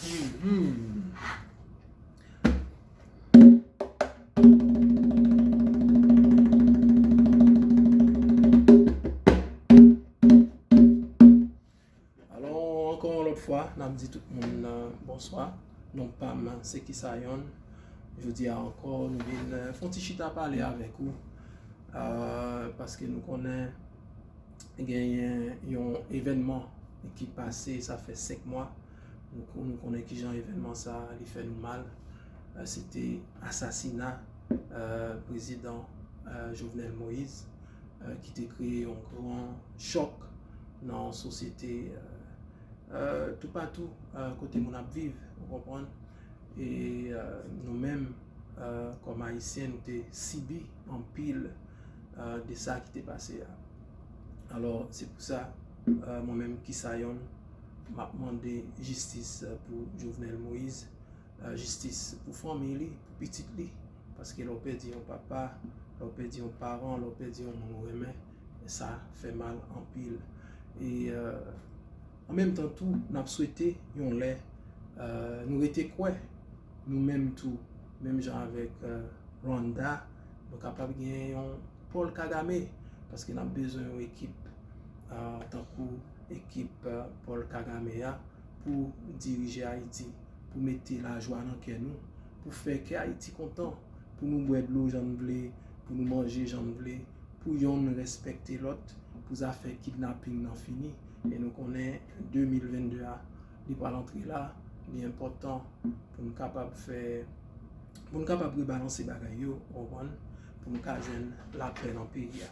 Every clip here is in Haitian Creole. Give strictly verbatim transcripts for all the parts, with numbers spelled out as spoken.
Hmm. Alò, ankò yon lòt fwa, n ap di tout moun, euh, bonswa. Non pa m, se Kisayon. Jodi a ankò, nou vin, euh, fè yon ti chita pale avèk ou. Euh, paske nou konnen genyen yon evènman ki pase, sa fè senk mwa. Nou, kon-, nou konnen kijan evènman sa li fè nou mal. Euh, se te asasina, euh, prezidan, euh, Jovenel Moïse, euh, ki te kreye yon gran chòk nan sosyete, euh, euh, toupatou, euh, kote moun ap viv, ou konprann? E, euh, nou menm, euh, kòm Ayisyen, nou te sibi anpil, euh, de sa ki te pase a. Alò, se pou sa, euh, mwen menm, Kisayon, m ap mande jistis, euh, pou Jovenel Moïse, euh, jistis pou fanmi li, pou pitit li. Paske lè w pèdi yon papa, lè w pèdi yon paran, lè w pèdi yon moun ou renmen, sa fè mal anpil. E, euh, an menm tan tou, n ap swete yon lè, euh, nou rete kwè, nou menm tou, menm jan avèk, euh, Rwanda, nou kapab gen yon Paul Kagame, paske n ap bezwen yon ekip, euh, tankou ekip, euh, Paul Kagame a pou dirije Ayiti, pou mete lajwa nan kè nou, pou fè kè Ayiti kontan, pou nou bwè dlo jan n vle, pou nou manje jan n vle, pou yonn respekte lòt, pou zafè kidnaping nan fini. E nou konnen de mil vennde a, li pral antre la, li enpòtan pou n kapab fè, pou n kapab rebalanse bagay yo, ou konprann, pou n ka jwenn lapè nan peyi a.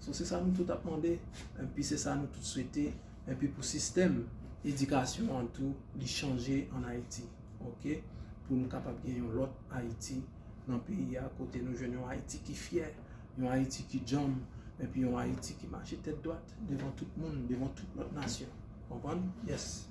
So, se sa nou tout ap mande, enpi se sa nou tout swete, enpi pou sistèm edikasyon an tou, li chanje ann Ayiti, oke? Pou nou kapab gen yon lòt Ayiti nan peyi a, kote nou jwenn yon Ayiti ki fyè, yon Ayiti ki djanm, enpi yon Ayiti ki mache tèt dwat devan tout moun, devan tout lòt nasyon. Konprann? Yes.